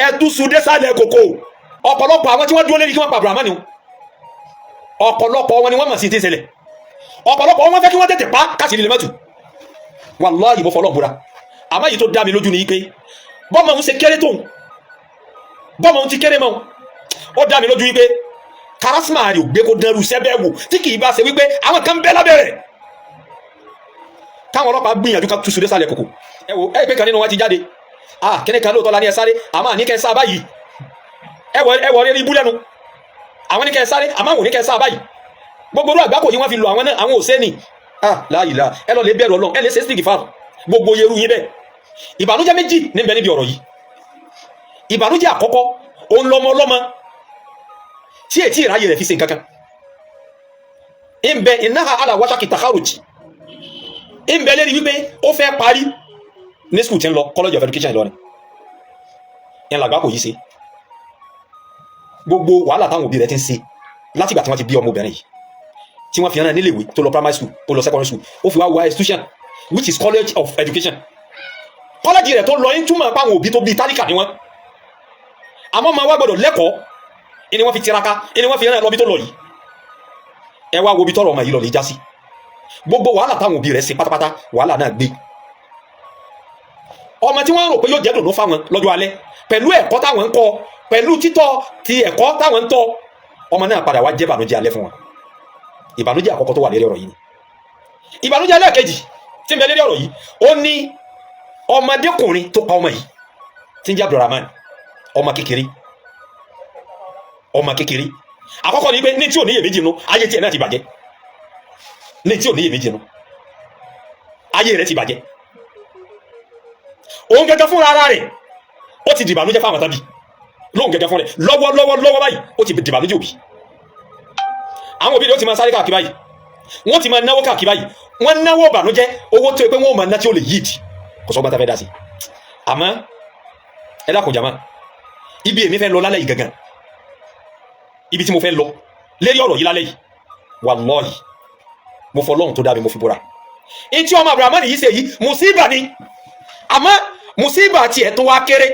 Ẹ túṣu désàlẹ̀ kòkò. Ọ̀pọ̀lọpọ̀ àwọn tí wọ́n dúró lérí kí wọ́n pa Abdulrahman ni, ọ̀pọ̀lọpọ̀ wọn ni wọ́n mọ̀ sí ti ń ṣẹlẹ̀. Ọ̀pọ̀lọpọ̀ wọn fẹ́ kí wọ́n tètè pa káṣíìrì lè mọ́tù. Wàláhì, mo fọlọ́ búra. Àmọ́ èyí tó dá mi lójú ni pé bọ́mọ ń ṣe kéré tóun, bọ́mọ ń ti kéré mọ́, ó dá mi lójú wípé charisma rẹ̀ ò gbé kó dẹrù sẹ́bẹ̀ wò, tí kì í bá ṣe wípé àwọn kan bẹ́ lábẹ́ rẹ̀. Káwọn ọlọ́pàá gbìyànjú ká túṣu désàlẹ̀ kòkò. Ẹ wo, ẹ pé kan nínú wọn ti jáde. Ah, kíní kan lóòótọ́ la ní ẹ sáré, àmọ́ àní kẹ́ ẹ sá báyìí. Ẹ wọ, ẹ wọ rí ibú lẹ́nu. Àwọn ní kẹ́ ẹ sáré, àmọ́ àwọn ò ní kẹ́ ẹ sá báyìí. Gbogbo orú àgbákò yìí wọ́n fi lọ àwọn náà, àwọn ò sẹ́ni. Ah, láàyè, ẹ lọ lè bẹ̀rù Ọlọ́run, ẹ lè ṣe stick fáwọn gbogbo yerú yín bẹ́ẹ̀. Ìbànújẹ́ méjì níbẹ̀ níbi ọ̀rọ̀ yìí. Ìbànújẹ́ àkọ́kọ́, òun lọmọ ọlọ́mọ tí ètí ìráyè rẹ̀ fi ṣe nǹkan kan ń bẹ إنها على وشك التخرج, ń bẹ lérí wípé ó fẹ́ parí ní school tí ń lọ, College of Education Ìlọrin. Ń làgbá kò yí ṣe gbogbo wàhálà táwọn òbí rẹ̀ ti ń ṣe látìgbà tí wọ́n ti bí ọmọbìnrin yìí, tí wọ́n fi rán níléèwé, tó lọ primary school, ó lọ secondary school, ó fi wá wá institution, which is College of Education. College rẹ̀ tó lọ ń túmọ̀ pé àwọn òbí tó bí tálíkà ni wọ́n, àmọ́ ọmọ wa gbọ́dọ̀ lẹ́kọ̀ọ́, ìní wọ́n fi tiraka, ìní wọ́n fi rán lọ bí tó lọ yìí. Ẹ wá wo bí tọrọ ọmọ yìí lọ lè já sí. Gbogbo wàhálà táwọn òbí rẹ̀ ṣe pátápátá, wàhálà náà gbé. Ọmọ tí wọ́n rò pé yóò jẹ́ dùnú fáwọn lọ́jọ́ alẹ́ pẹ̀lú ẹ̀kọ́ táwọn ń kọ́, pẹ̀lú títọ́ ti ẹ̀kọ́ táwọn ń tọ́, ọmọ náà padà wá jẹ́ ìbànújẹ́ alẹ́ fún wọn. Ìbànújẹ́ àkọ́kọ́ tó wà lérí ọ̀rọ̀ yìí ni. Ìbànújẹ́ ẹlẹ́ẹ̀kejì tí ń bẹ lérí ọ̀rọ̀ yìí, ó ní ọmọdékùnrin tó pa ọmọ yìí tí ń jẹ́ Abdulrahman, ọmọ kékeré, ọmọ kékeré. Àkọ́kọ́ ni pé ní tí ò níyè méjì nú, ayé tiẹ̀ náà ti bàjẹ́. Ní tí ò níyè méjì nú, ayé rẹ̀ ti bàjẹ́. Òun gẹ́gẹ́ fúnra ara rẹ̀, ó ti dìbànújẹ́ fáwọn tábì lóun gẹ́gẹ́ fún rẹ̀. Lọ́wọ́lọ́wọ́ lọ́wọ́ báyìí, ó ti dìbànújẹ́ òbí. Àwọn òbí rẹ̀ ó ti máa sáré káàkiri báyìí, wọ́n ti máa náwó káàkiri báyìí. Wọ́n náwó ìbànújẹ́, owó tó yẹ pé wọ́n máa ná tí ó lè yíìdì. Kò sọ́gbọ́n tá fẹ́ dá sí. Àmọ́ ẹ dákun jàmá, ibi èmi fẹ́ lọ lálẹ́ yìí gangan, ibi tí mo fẹ́ lọ lérí ọ̀rọ̀ yìí lálẹ́ yìí, wàlọ́ọ̀hì, mo fọ Ọlọ́run tó dá mi, mo fi búra. Ntí ọmọ Abdulrahman yìí ṣe yìí, mùsíbà ni, àmọ́ mùsíbà tiẹ̀ tó wá kéré.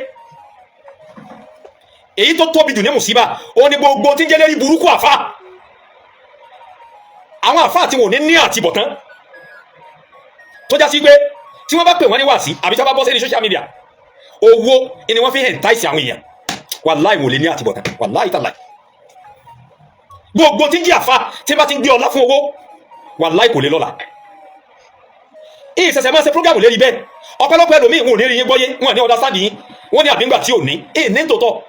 Èyí tó tóbi jù ní mùsíbà, ó ní gbogbo tí ń jẹ́ lérí burúkú àfà, àwọn àfà tí wọn ò ní ní àtibọ̀tán, tó já sí pé tí wọ́n bá pè wọ́n ní wàásí àbí tí wọ́n bá bọ́ sí ní social media, owó ni wọ́n fi entice àwọn èèyàn. Wàláì, wò lè ní àtibọ̀tán. Wàláì tàláì, gbogbo tí ń jí àfà tí bá ti ń gbé ọlá fún owó, wàláì, kò lè lọ́la. Ìṣẹ̀ṣẹ̀ máa ṣe program lérí bẹ́ẹ̀. Ọ̀pọ̀lọpọ̀ ẹlòmíì, wọn ò ní rí yín gbọ́yé, wọn ní understand yín. Wọ́n ní àbíǹgbà tí ò ní èyí ní tòótọ́,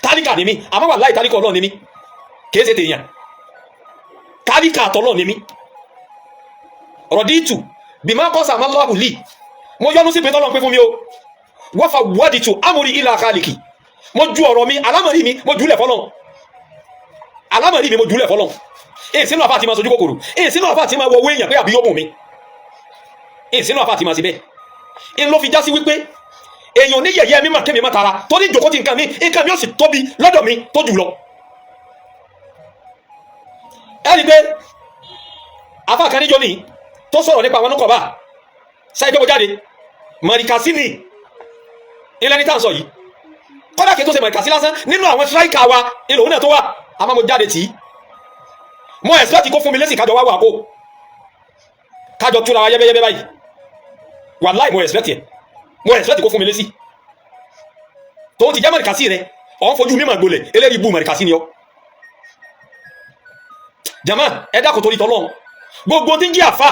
tálíkà ni mí, àmọ́ wàláì, tálíkà Ọlọ́run ni mí, kìí ṣe tèèyàn. Tálíkà àtọ́lọ́ ni mí. رضيت بما قسم الله لي, mo yọ́nú sí pé tọ́lọ́ pé fún mi o. وفوضت أمري إلى خالقي, mo ju ọ̀rọ̀ mi, alámọ̀rí mi, mo jùlẹ̀ fọlọ́n. Alámọ̀rí mi, mo jùlẹ̀ fọlọ́n. Èyí sínú àfáà tí máa sojú kòkòrò, èyí sínú àfáà tí máa wọ owó èèyàn pé àbí yóò mú mi, èyí sínú àfáà tí máa ṣe bẹ́ẹ̀. Ń ló fi já sí wípé èèyàn ní yẹ̀yẹ́ mi mà kémi má tara torí ìjòkó ti nǹkan mi, nǹkan mi ó sì tóbi lọ́dọ̀ mi tó jù lọ. Ẹ rí i pé àfáà kan níjọ́ ní tó sọ̀rọ̀ nípa àwọn nukọ̀bá sáyé pé mo jáde mọ̀rìkàsí ni ilẹ̀ ní tá à ń sọ yìí. Kọ́dà kí n tó ṣe mọ̀rìkàsí lásán, nínú àwọn striker wa ilẹ̀ òun náà tó wà. Àmọ́ mo jáde tì í, mo expect kó fún mi lésì, kájọ wá wà kó kájọ túra wa yẹ́bẹ́yẹ́bẹ́ báyìí. Wàláì, mo expect yẹ, mo expect kó fún mi lésì. Tòun ti jẹ́ mọ̀rìkàsí rẹ, ọ̀ ń fojú mímọ̀ gbolẹ̀. Eléyìí bú mọ̀rìkàsí ni ọ́. Jama, ẹ dákun torí tọ́lọ́run. Gbogbo tí ń jí àfà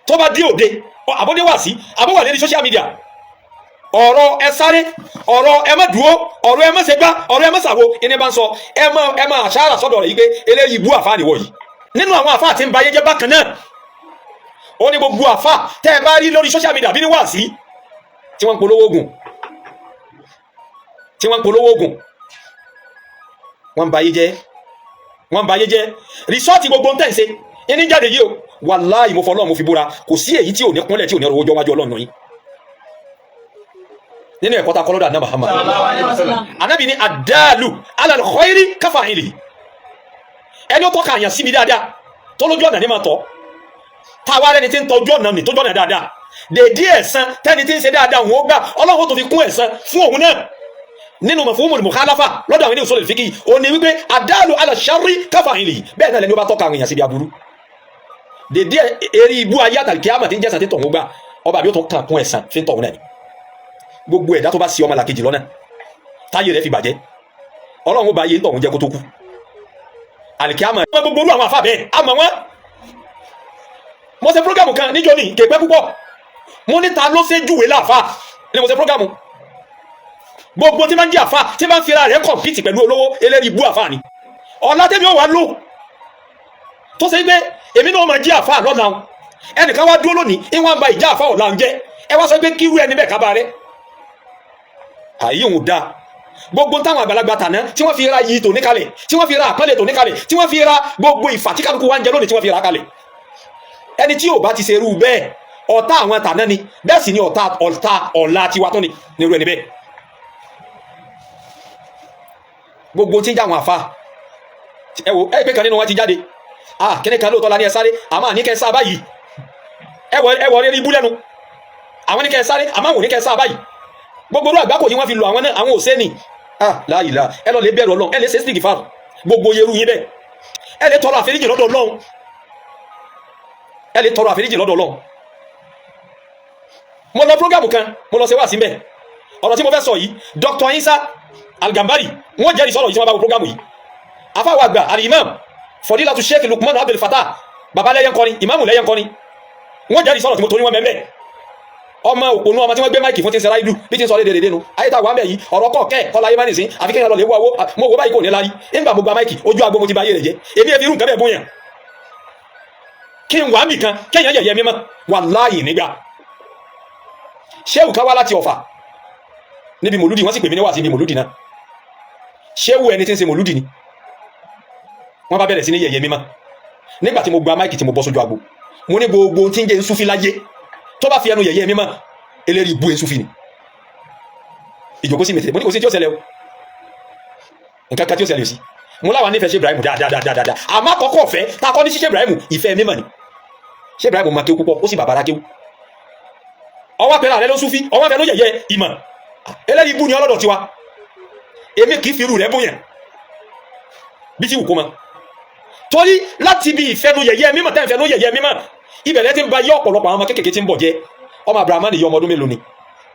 tó bá dé òde, àbódé wà sí àbówà lérí social media, ọ̀rọ̀ ẹ sáré, ọ̀rọ̀ ẹ má dúró, ọ̀rọ̀ ẹ má ṣe gbá, ọ̀rọ̀ ẹ má ṣàwo, ẹni bá ń sọ, ẹ má àṣàrà sọ́dọ̀ rẹ̀ yìí pé eléyìí bú àfà nìwọ yìí. Nínú àwọn àfà tí ń ba ayé jẹ́ bákan náà, ó ní gbogbo àfà tẹ́ ẹ bá rí lórí social media bí ní wà sí tí wọ́n ń polówó oògùn, tí wọ́n ń polówó oògùn, wọ́n ń ba ayé jẹ́, wọ́n ń ba ayé jẹ́. Result gbogbo ń tẹ̀ ń ṣe ẹni jáde yìí o. Wàláì, mo fọlọ́ mo fi búra, kò sí èyí tí ò ní kúnlẹ̀, tí ò ní ọrọ̀ owó wájú Ọlọ́run yín. Nínú ẹ̀kọ́ ta kọ́lọ́dà náà Muhammad, anabi ní الدال على الخير كفاعله. Ẹni ó tọ́ka àyàn síbi dáadáa, tó lójú ọ̀nà ní máa tọ́, táwa rẹni tí ń tọ́jú ọ̀nà ní tójú ọ̀nà dáadáa. Dèdí ẹ̀san tẹ́ni tí ń ṣe dáadáa òun ó gbà, Ọlọ́run ó tó fi kún ẹ̀san fún òun náà. Nínú mafhumul mukhalafa lọ́dọ̀ àwọn ilé usul al-fiqh, ó ní wípé ad-dalu ala sharri kafa'ilihi. Bẹ́ẹ̀ náà lẹni ó bá tọ́ka àwọn èèyàn síbi aburú, dèdí eré ibú ayé àtàlùkíyàmà tí ń jẹ́sàn tí tọ̀hún gbà, ọba àbí ó tún kàn kún ẹ̀san fi ń tọ̀hún náà ni. Gbogbo ẹ̀dá tó bá sí ọmọ làkejì lọ́nà táyé rẹ̀ fi bàjẹ́, Ọlọ́run ó bá yé ń tọ̀hún jẹ́ kó tó kú àlìkíyàmà. Gbogbo orú àwọn àfà bẹ́ẹ̀ àmọ́ wọn. Mo ṣe program kan níjọ́ ní kèpẹ́ púpọ̀, mo ní ta ló ṣe júwe láàfà ní mo ṣe program. Gbogbo tí máa ń jẹ́ àfà tí máa ń fira rẹ̀ compete pẹ̀lú olówó, eléyìí ibú àfà ni. Ọ̀la tẹ́mi ó wà lò tó ṣe pé èmi náà máa jẹ́ àfà lọ́la o, ẹnìkan wá dúró lónìí, ìwọ̀n ba ìjà àfà ọ̀la ń jẹ́. Ẹ wá sọ pé kírú ẹni bẹ́ẹ̀ kábàá rẹ̀ àyè òun dáa. Gbogbo táwọn àgbàlagbà tàná tí wọ́n fi ra yìí tòní kalẹ̀, tí wọ́n fi ra àpọ́nlé tòní kalẹ̀, tí wọ́n fi ra gbogbo ìfà tí kálukú wá ń jẹ lónìí, tí wọ́n fi ra kalẹ̀, ẹni tí ò bá ti ṣe irú bẹ́ẹ̀, ọ̀tá àwọn tàná ni, bẹ́ẹ̀ sì ni ọ̀tá ọ̀tá ọ̀la tiwa tó ni nírú ẹni bẹ́ẹ̀. Gbogbo tí ń jẹ́ àwọn àfa, ẹ wo, ẹ pé kan nínú wọn ti jáde. Ah, kíní kan lóòótọ́ la ní ẹ sáré, àmọ́ àní kẹ́ ẹ sá báyìí. Ẹ wọ rí ibú lẹ́nu. Àwọn ní kẹ́ ẹ sáré, àmọ́ àwọn ò ní kẹ́ ẹ sá báyìí. Gbogbo orú àgbákò yìí wọ́n fi lọ àwọn náà, àwọn ò sẹ́ni. Ah, láàyè, ẹ lọ lè bẹ̀rù Ọlọ́run, ẹ lè ṣe stick fáwọn gbogbo yerú yín bẹ́ẹ̀. Ẹ lè tọrọ àforíjì lọ́dọ̀ Ọlọ́run, ẹ lè tọrọ àforíjì lọ́dọ̀ Ọlọ́run. Mo lọ program kan, mo lọ ṣe wá sí mbẹ. Ọ̀rọ̀ tí mo fẹ́ sọ yìí, Dr. Isa Al-Gambari wọ́n jẹ́rìí sọ̀rọ̀ yìí tí wọ́n bá wo program yìí. Afáwọ̀ àgbà al-Imam Fadilatu Sheikh Lukman Abdul Fatah, baba lẹ́yìn kọrin, ìmáàmù lẹ́yìn kọrin, wọ́n jẹ́rìí sọ̀rọ̀ tí mo torí wọn mẹ́mẹ́. Ọmọ òpònú ọmọ tí wọ́n gbé mic fún ti ń sẹ́ra ìlú bí ti ń sọ lédè lédè nu ayé tá a wà ń bẹ̀ yìí. Ọ̀rọ̀ kọ̀ kẹ́ kọ́lá ayé má nìsín, àfi kéèyàn lọ lè wá owó. Mo wo báyìí, kò ní lárí. Nígbà mo gba mic, ojú agbo mo ti ba ayé rẹ̀ jẹ́. Èmi ẹ̀ fi irú nǹkan bẹ́ẹ̀ bóyá kí n wà mí kan kéèyàn yẹ̀yẹ́ mímọ́, wàláhì. Nígbà ṣéwù ká wá láti Ọ̀fà níbi mòlúdì, wọ́n sì pè mí ní wá sí ibi mòlúdì náà. Ṣéwù ẹni tí ń ṣe mòlúdì ni wọ́n bá bẹ̀rẹ̀ sí ní yẹ̀yẹ́ mímọ́. Nígbà tí mo gba mic, tí mo bọ́ sójú agbo, mo ní gbogbo ohun tí ń jẹ́ nsúfí láyé tó bá fi ẹnu yẹ̀yẹ́ mímọ́, eléyìí bú nsúfí ni. Ìjókòó sí mi tẹ̀, mo ní kò sí tí ó ṣẹlẹ̀ o, nǹkan kan tí ó ṣẹlẹ̀ sí. Mo láwa nífẹ̀ẹ́ ṣe Ibrahim dáadáa, àmọ́ àkọ́kọ́ ọ̀fẹ́ tá a kọ́ ní ṣíṣe Ibrahim, ìfẹ́ mímọ́ ni. Ṣé Ibrahim máa kéwú púpọ̀, ó sì bàbára kéwú. Ọwọ́ apẹ̀rẹ̀ àrẹ ló súnfí, ọwọ́ afẹ́ ló yẹ̀yẹ́ ìmọ̀, eléyìí bú ni ọlọ́dọ̀ tiwa. Èmi kì í fi irú rẹ̀ bóyàn bí tí wù kó ma, torí láti bí ìfẹ́nu yẹ̀yẹ́ mímọ̀ tẹ́ ìfẹ́nu yẹ̀yẹ́ mímọ̀, ibẹ̀rẹ̀ ti ń ba yé ọ̀pọ̀lọpọ̀ àwọn ọmọ kékeré tí ń bọ̀ jẹ́. Ọmọ Abraham ní ọmọ ọdún mélòó ni?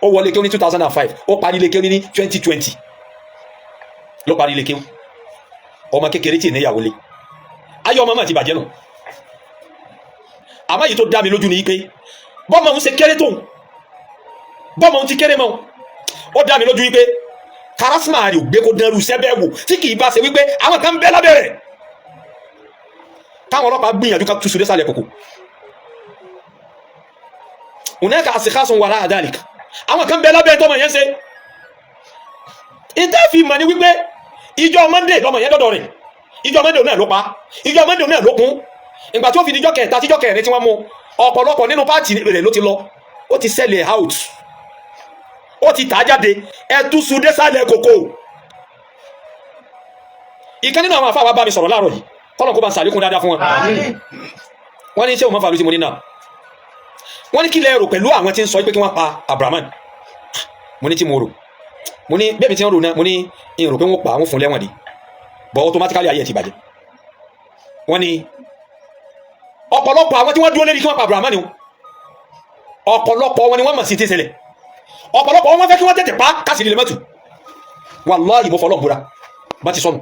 Ó wọlé kéwú ní 2005, ó parí ilé kéwú ní 2020 ló parí ilé kéwú. Ọmọ kékeré tí ì níyàwó lé ayé, ọmọ mà ti bàjẹ́ nù. Àmọ́ èyí tó dá mi lójú ni pé bọ́mọ ń ṣe kéré tóun, bọ́mọ ń ti kéré mọ́, ó dá mi lójú wípé charisma rẹ̀ ò gbé kó dẹrù sẹ́bẹ̀ wò, tí kì í bá ṣe wípé àwọn kan ń bẹ lábẹ́ rẹ̀. Káwọn ọlọ́pàá gbìyànjú ká túṣu désàlẹ̀ kòkò. Hunaka asikhasun wara dhalik, àwọn kan bẹ lábẹ́ tọmọ yẹn ṣe. Ìtẹ́fì mọ̀ ni wípé ìjọ Monday lọmọ yẹn dọ́dọ̀ rẹ̀, ìjọ Monday náà ló pa, ìjọ Monday náà ló kún. Ìgbà tí ó fi dijọ́ kẹta tíjọ́ kẹrin tí wọ́n mú, ọ̀pọ̀lọpọ̀ nínú part rẹ̀ ló ti lọ, ó ti sell it out, ó ti tà á jáde. Ẹ túṣu désàlẹ̀ kòkò. Ìkan nínú àwọn àfáà wa bá mi sọ̀rọ̀ láàárọ̀ yìí, kọ́lọ̀ kó bá ń sàlékún dáadáa fún wọn. Wọ́n ní ṣé òun máa fà lóṣì? Mo ní náà. Wọ́n ní kí lẹ rò pẹ̀lú àwọn tí ń sọ pé kí wọ́n pa Abrahaman? Mo ní tí mo rò, mo ní bẹ́ẹ̀ mi ti ń rò náà, mo ní n rò pé wọ́n pa àwọn fún lẹ́wọ̀n ni, but automatically ayé ẹ̀ ti bàjẹ́. Wọ́n ní ọ̀pọ̀lọpọ̀ àwọn tí wọ́n dúró lérí kí wọ́n pa Abrahaman ni, ọ̀pọ̀lọpọ̀ wọn ni wọ́n mọ̀ sí ti ṣẹlẹ̀. Ọ̀pọ̀lọpọ̀ wọn fẹ́ kí wọ́n tètè pa kásìrì lè mọ́tù. Wàláhì, mo fọlọ́ búra, bá ti sọnù.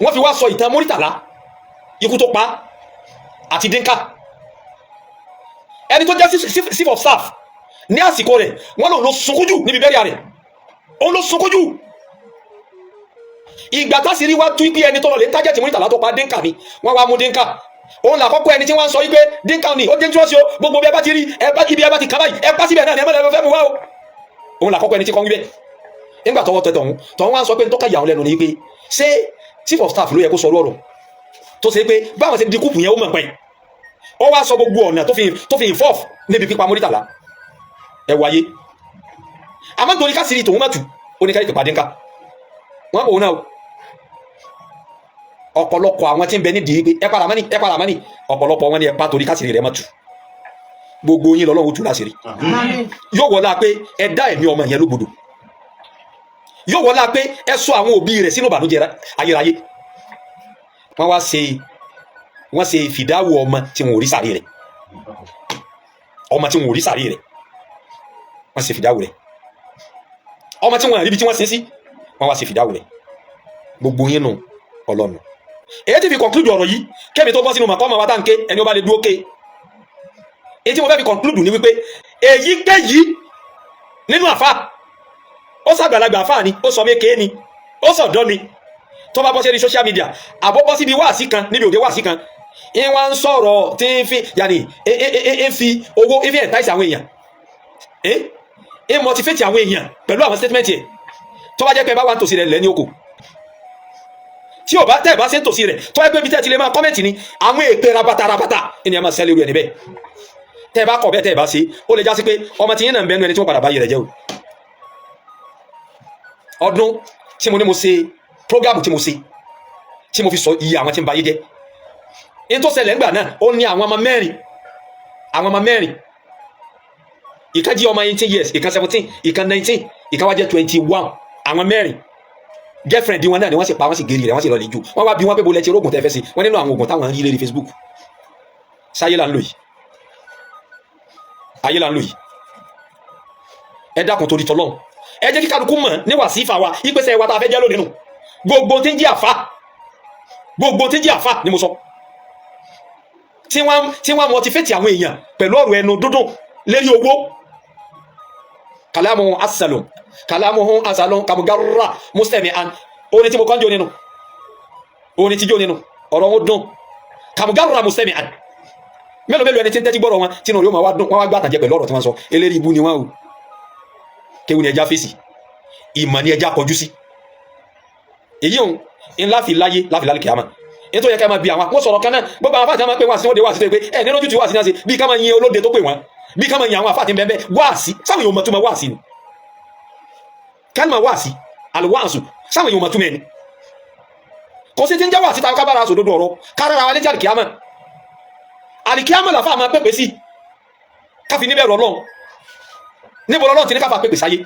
Wọ́n fi wá sọ ìtàn Múrítàlá, ikú tó pa àti Dínkà, ẹni tó jẹ́ chief of staff ní àsìkò rẹ̀. Wọ́n lòun ló sunkún jù níbi bẹ́ríà rẹ̀, òun ló sunkún jù. Ìgbà tásìrí wá tú pé ẹni tó lọ lè target Múrítàlá tó pa Dínkà ni, wọ́n wá mú Dínkà. Òun là kọ́kọ́ ẹni tí wọ́n sọ wípé Dínkà ni ó dangerous o, gbogbo bí ẹ bá ti rí ẹ bá ibi ẹ bá ti kà báyìí, ẹ bá síbẹ̀ náà ni ẹ má lè fẹ́ mu wá o. Òun là kọ́kọ́ ẹni tí kọ́ wí bẹ́ẹ̀. Nígbà tọwọ́ tẹ tọ̀hún tọ̀hún, wá sọ pé ntọ́ka yà wọ́n lẹ́nu ni pé ṣé chief of staff ló yẹ kó sọ ọ̀rọ̀ tó ṣe pé báwọn ṣe di coup yẹn, ó mọ̀ pẹ́. Ó wá sọ gbogbo ọ̀nà tó fi involve níbi pípa Múrítàlá. Ẹ wáyé, àmọ́ nítorí kásìrì tòun má tù, ó ní káyọ̀ pípa Dínkà wọ́n òun náà. Ọ̀pọ̀lọpọ̀ àwọn tí ń bẹ nídìí pé ẹ padà mọ́nì, ẹ padà mọ́nì, ọ̀pọ̀lọpọ̀ wọn ni ẹ pa torí kásìrì rẹ̀ má tù. Gbogbo yín lọ́lọ́run ó tú láṣìírí. Yóò wọlá pé ẹ dá ẹ̀mí ọmọ yẹn lógbodò, yóò wọlá pé ẹ sọ àwọn òbí rẹ̀ sínú ìbànújẹ́ ayérayé. Wọ́n wá ṣe, wọ́n ṣe fìdáwò ọmọ tí wọn ò rí sàárè rẹ̀, ọmọ tí wọn ò rí sàárè rẹ̀, wọ́n ṣe fìdáwò rẹ̀. Ọmọ tí wọn rí ibi tí wọ́n sin sí, wọ́n wá ṣe fìdáwò rẹ̀. Gbogbo yín nù ọlọ́nu. Èyí tí fi conclude ọ̀rọ̀ yìí, kẹ́mi tó bọ́ sínú màkọ́ ọmọ wa tá n ké, ẹni ó bá lè dúró ké. Èyí tí mo fẹ́ fi conclude ni wípé èyíkéyìí nínú àfa, ó ṣàgbàlagbà àfa ni, ó sọ méke ni, ó sọ̀dọ́ ni, tó bá bọ́ sí social media, àbọ̀ bọ́ síbi wáàsí kan, níbi òde wáàsí kan, ń wá ń sọ̀rọ̀ tí ń fi yàní ń fi owó ń fi entice àwọn èèyàn, ń motivate àwọn èèyàn pẹ̀lú àwọn statement yẹn, tó bá jẹ́ pé ẹ bá wà ń tòsí rẹ̀ lẹ́ní oko, tí ò bá tẹ́ ẹ bá ṣe ń tòsí rẹ̀, tó bá pé ibi tẹ́ ẹ ti lè máa comment ni, àwọn èpè rabata rabata ẹni ẹ máa ṣẹlẹ̀ irú ẹni bẹ́ẹ̀. Tẹ́ ẹ bá kọ̀ bẹ́ẹ̀, tẹ́ ẹ bá ṣe, ó lè já sí pé ọmọ tí yín náà ń bẹ́nu ẹni tí wọ́n padà bá yẹ rẹ̀ jẹ́ o. Ọdún tí mo ní mo ṣe program tí mo ṣe, tí mo fi sọ iye àwọn tí ń ba ayé jẹ́ ní tó ṣẹlẹ̀ ńgbà náà, ó ní àwọn ọmọ mẹ́rin, àwọn ọmọ mẹ́rin. Ìkan jí ọmọ 18 years, ìkan 17, ìkan 19, ìkan wá jẹ́ 21. Àwọn mẹ́rin, girlfriend wọn náà ni wọ́n sì pa, wọ́n sì gèrè rẹ̀, wọ́n sì lọ lè jù. Wọ́n wá bí wọ́n pé bolẹ̀ ti rógùn tẹ́ fẹ́ sí wọ́n nínú àwọn oògùn táwọn ń rí lérí Facebook. Sáyé là ń lò yìí, ayé là ń lò yìí. Ẹ dákun, torí tọlọ́run, ẹ jẹ́ kí kálukú mọ̀ ní wàsífà wa, ìpèsè wa tá a fẹ́ jẹ́ lónìí nù. Gbogbo tí ń jí àfa, gbogbo tí ń jí àfa ni mo sọ, tí wọ́n motivate àwọn èèyàn pẹ̀lú ọ̀rọ̀ ẹnu dúdùn lérí owó. Kàlámù asalom, kàlámù asalom kàmúgárà mùsùlùmí an orin tí mo kọ́ ń jó nínú orin tí jó nínú ọ̀rọ̀ wọn dùn, kàmúgárà mùsùlùmí an. Mélòó mélòó ẹni tí ń tẹ́tí gbọ́rọ̀ wọn tí inú rẹ̀ ó máa wá dùn? Wọ́n wá gbà tàjẹ́ pẹ̀lú ọ̀rọ̀ tí wọ́n sọ. Eléri ibú ni wọ́n o. Kéwu ni ẹja fèsì, ìmọ̀ ni ẹja kọjú sí. Èyí òun ńlá fi láyé láfi lálẹ́ kìámà. Èyí tó yẹ ká máa bi àwọn, mo sọ̀rọ̀ kan náà, gbogbo àwọn afáàtì máa ń pè wá sí, wọ́n dé wá sí tó yẹ pé ẹ nínú ojútùú wá sí náà ṣe bí ká máa yin olóde tó pè wọ́n, bí ká máa yin àwọn afáàtì bẹ́ẹ̀ bẹ́ẹ̀ wá sí. Sáwọn èèyàn mọ̀ tó máa wá sí ni kálímà wá sí àlùwáàsù, sáwọn èèyàn mọ̀ tó mẹ́ni kò sí ti ń jẹ́ wá sí ta kábàárà sòdodo ọ̀rọ̀ kárára wa létí àlìkíámà. Àlìkíámà làfà máa pèpè sí, káfi níbẹ̀ rọ̀ lọ́hùn. Níbo lọ́lọ́run ti ní káfà pèpè sáyé?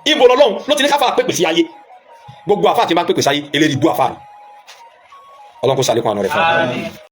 Ibo lọ́lọ́run ló ti ní káfà pèpè sí ayé? Gbogbo àfáà tí máa ń pèpè sáyé, eléyìí bú àfáà ni. Ọlọ́run kó sàlékún àánú rẹ̀ fún wa.